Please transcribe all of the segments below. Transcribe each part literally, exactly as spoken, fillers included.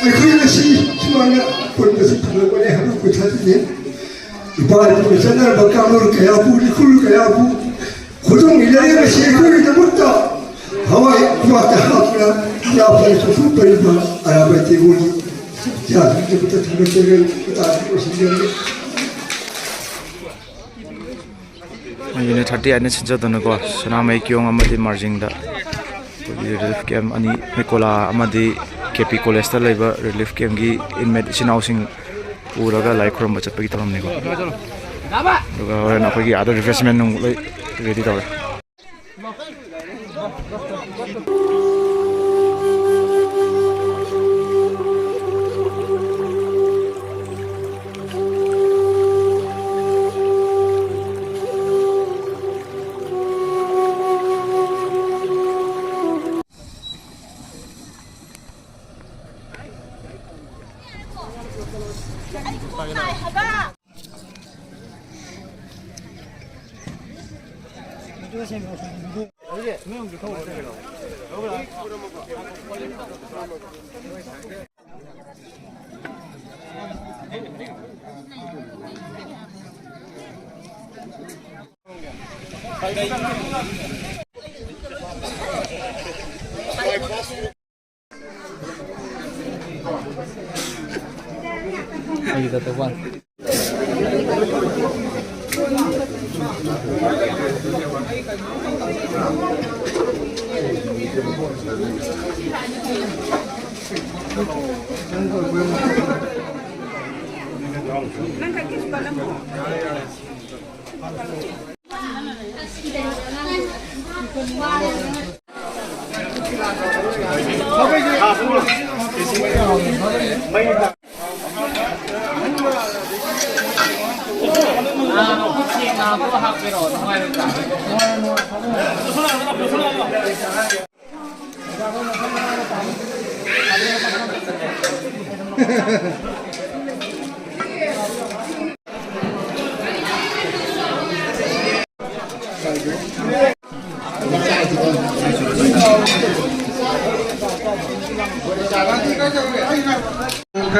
ꯑꯩꯈꯣꯏ ꯉꯁꯤ ꯁꯨꯃꯥꯏꯅ ꯄꯨꯟꯕꯁꯤ ꯐꯪꯂꯛꯄꯅꯦ ꯍꯥꯏꯕ ꯈꯨꯊꯥꯁꯤꯅꯤ꯫ ꯏꯄꯥ ꯏꯄꯨꯅ ꯆꯠꯅꯔꯝꯕ ꯀꯥꯡꯂꯣꯟ ꯀꯌꯥꯕꯨ, ꯏꯈꯨꯜ ꯀꯌꯥꯕꯨ ꯈꯨꯗꯣꯡ ꯏꯟꯅꯔꯦ꯫ ꯉꯁꯤ ꯑꯩꯈꯣꯏꯒꯤꯗꯃꯛꯇ ꯍꯋꯥꯏ ꯀ꯭ꯋꯥꯇ ꯍꯥꯞꯇꯨꯅ ꯌꯥꯐꯔꯦ ꯆꯠꯊꯣꯛꯄꯤꯔꯤꯕ ꯑꯔꯥꯕ ꯇꯦꯡꯒꯣꯜꯒꯤ ꯌꯥꯗꯕꯗ ꯊꯥꯒꯠꯆꯔꯤ꯫ ꯃꯇꯥꯡ ꯑꯁꯤꯗ ꯌꯨꯅꯤꯠ ꯊꯥꯔꯇꯤ ꯑꯥꯏꯠꯅ ꯁꯤꯟꯖꯗꯨꯅꯀꯣ, ꯁꯅꯥꯃꯍꯤ ꯀꯤꯌꯣꯡ ꯑꯃꯗꯤ ꯃꯥꯔꯖꯤꯡꯗ ꯑꯩꯈꯣꯏꯒꯤ ꯔꯤꯂꯤꯐ ꯀꯦꯝ ꯑꯅꯤ, ꯍꯩꯀꯣꯂꯥ ꯑꯃꯗꯤ ꯀꯦ ꯄꯤ ꯀꯣꯂꯦꯖꯇ ꯂꯩꯕ ꯔꯤꯂꯤꯐ ꯀꯦꯝꯒꯤ ꯏꯟꯃꯦꯠ ꯏꯆꯤꯟ ꯏꯅꯥꯎꯁꯤꯡ ꯄꯨꯔꯒ ꯂꯥꯏ ꯈꯨꯔꯨꯝꯕ ꯆꯠꯄꯒꯤ ꯊꯧꯔꯝꯅꯤꯀꯣ꯫ ꯑꯗꯨꯒ ꯍꯣꯔꯦꯟ ꯑꯩꯈꯣꯏꯒꯤ ꯑꯥꯗ ꯔꯤꯐ꯭ꯔꯦꯁꯃꯦꯟ ꯅꯨꯡ ꯂꯣꯏ ꯔꯦꯗꯤ ꯇꯧꯔꯦ꯫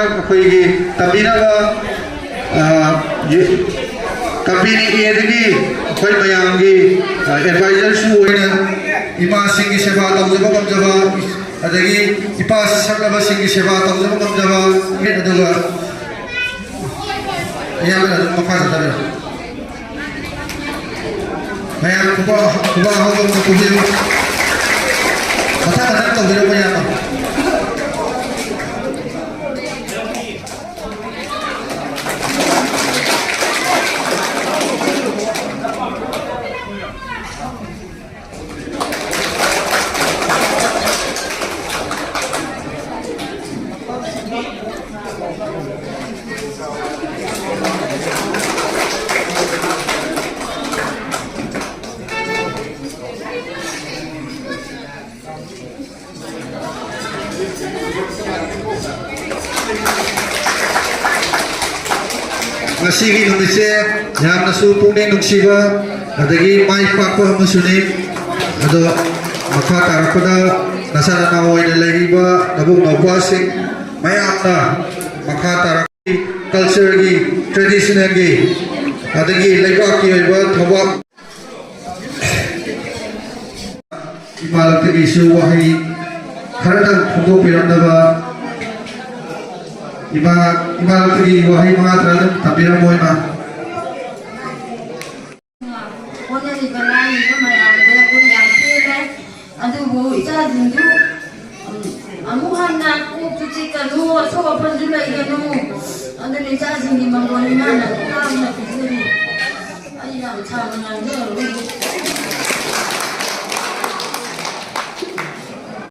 ꯑꯩꯈꯣꯏꯒꯤ ꯇꯝꯕꯤꯅꯕ, ꯑ, ꯌꯨ-, ꯀꯝꯄꯦꯅꯤ ꯑꯦꯗꯒꯤ ꯑꯩꯈꯣꯏ ꯃꯌꯥꯝꯒꯤ, ꯑ, ꯑꯦꯗꯚꯥꯏꯖꯔꯁꯨ ꯑꯣꯏꯅ ꯏꯃꯥꯁꯤꯡꯒꯤ ꯁꯦꯕꯥ ꯇꯧꯖꯕ ꯉꯝꯖꯕ, ꯑꯗꯒꯤ ꯏꯄꯥ ꯁꯛꯅꯕꯁꯤꯡꯒꯤ ꯁꯦꯕꯥ ꯇꯧꯖꯕ ꯉꯝꯖꯕ, ꯑꯗꯨꯒ ꯑꯌꯥꯝꯕꯅ ꯑꯗꯨꯝ ꯃꯈꯥ ꯆꯠꯊꯕꯤꯔꯣ꯫ ꯃꯌꯥꯝ ꯈꯨꯕꯥꯛ, ꯈꯨꯕꯥꯛ ꯍꯧꯕ ꯑꯃ ꯄꯨꯕꯤꯌꯨ꯫ ꯃꯊꯪ ꯃꯊꯪ ꯇꯧꯕꯤꯔꯣ ꯃꯌꯥꯝ꯫ ꯉꯁꯤꯒꯤ ꯅꯨꯃꯤꯠꯁꯦ ꯌꯥꯝꯅꯁꯨ ꯄꯨꯛꯅꯤꯡ ꯅꯨꯡꯁꯤꯕ ꯑꯗꯒꯤ ꯃꯥꯏ ꯄꯥꯛꯄ ꯑꯃꯁꯨꯅꯤ꯫ ꯑꯗꯣ ꯃꯈꯥ ꯇꯥꯔꯛꯄꯗ ꯅꯆꯥ ꯅꯅꯥꯎ ꯑꯣꯏꯅ ꯂꯩꯔꯤꯕ ꯅꯕꯨꯡ ꯅꯧꯄꯥꯁꯤꯡ ꯃꯌꯥꯝꯅ ꯃꯈꯥ ꯇꯥꯔꯛ ꯀꯜꯆꯔꯒꯤ, ꯇ꯭ꯔꯦꯗꯤꯁꯅꯦꯜꯒꯤ, ꯑꯗꯒꯤ ꯂꯩꯕꯥꯛꯀꯤ ꯑꯣꯏꯕ ꯊꯕꯛ ꯏꯃꯥꯂꯛꯇꯒꯤꯁꯨ ꯋꯥꯍꯩ ꯈꯔꯗꯪ ꯐꯣꯡꯗꯣꯛꯄꯤꯔꯝꯅꯕ ꯏꯃꯥ, ꯏꯃꯥꯂꯛꯇꯒꯤ ꯋꯥꯍꯩ ꯃꯉꯥ ꯇꯔꯥꯗꯪ ꯊꯝꯕꯤꯔꯝꯃꯣ ꯏꯃꯥ꯫ ꯍꯣꯠꯅꯔꯤꯕ ꯂꯥꯡꯉꯤꯕ ꯃꯌꯥꯝꯗꯣ ꯑꯩꯈꯣꯏ ꯌꯥꯝ ꯄꯦꯜꯂꯦ꯫ ꯑꯗꯨꯕꯨ ꯏꯆꯥꯁꯤꯡꯁꯨ, ꯎꯝ, ꯑꯃꯨꯛ ꯍꯟꯅ ꯀꯣꯛꯁꯨ ꯆꯤꯛꯀꯅꯨ, ꯑꯁꯣꯛ ꯑꯄꯟꯁꯨ ꯂꯩꯒꯅꯨ꯫ ꯑꯗꯨꯅ ꯏꯆꯥꯁꯤꯡꯒꯤ ꯃꯪꯒꯣꯜ ꯏꯃꯥꯅ ꯇꯥꯡꯅ ꯄꯤꯖꯔꯤ꯫ ꯑꯩ ꯌꯥꯝ ꯁꯥꯡꯅ ꯉꯥꯡꯖꯔꯔꯣꯏꯒꯦ꯫